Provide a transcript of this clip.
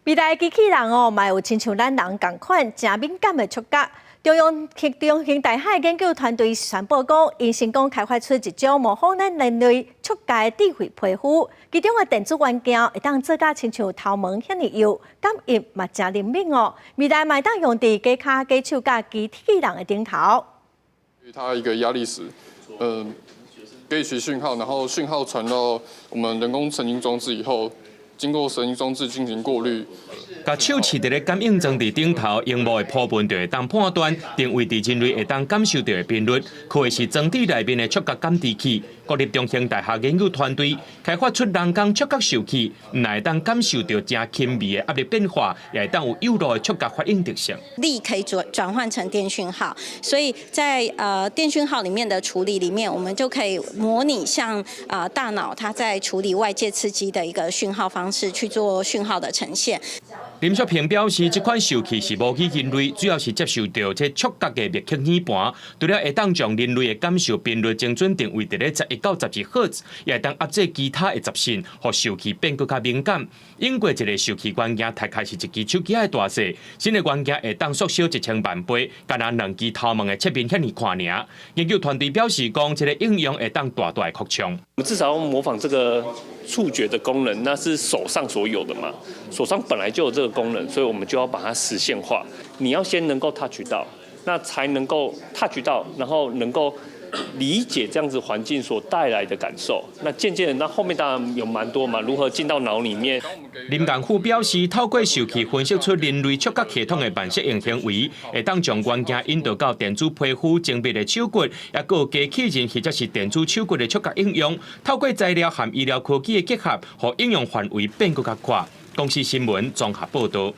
未來機器人哦，嘛有親像咱人仝款，誠敏感的觸覺。中央興大學研究團隊宣布講，𪜶成功開發出一種模仿咱人類觸覺的智慧皮膚，其中的電子元件會當做甲親像頭毛遐爾幼，感應嘛誠靈敏哦。未來嘛會當用佇假跤、假手佮機器人的頂頭。它一個壓力時，給取訊號，然後訊號傳到我們人工神經裝置以後，經過神經裝置進行過濾。共手試佇咧感應裝置頂頭，螢幕的波紋就會當判斷定位佇人類會當感受到的頻率，可謂是裝置內面的觸覺感知器。國立中興大學研究團隊開發出人工觸覺受器，毋但會當感受到誠輕微的壓力變化，也會當有幼路的觸覺反應特性。力可以轉換成電訊號，所以在電訊號裡面的處理裡面，我們就可以模擬像大腦它在處理外界刺激的一個訊號方式去做訊號的呈現。林淑萍表示，這款受器是模擬人類，主要是接受到這觸覺的麥克耳盤，除了會當將人類的感受頻率精準定位佇咧11到12赫茲，也會當壓制其他的雜訊，予受器變閣較敏感。英國一个受器元件大概是一支手機的大細，新的元件會當縮小1000萬倍，敢若兩支頭毛的切面遐爾寬爾。研究團隊表示講，這个應用會當大大的擴張。我們至少要模仿這個觸覺的功能，那是手上所有的嘛，手上本來就有這個功能，所以我們就要把它實現化。你要先能夠 touch 到，那才能夠 touch 到，然後能夠理解這樣子環境所帶來的感受。那漸漸的，那後面當然有蠻多嘛，如何進到腦裡面？林建富表示，透過受器分析出人類觸覺系統的慢適應行為，會當將元件引導到電子皮膚、精密的手骨，抑閣有機器人或者是電子手骨的觸覺應用。透過材料和醫療科技的結合，予應用範圍變閣較闊。公視新聞綜合報導。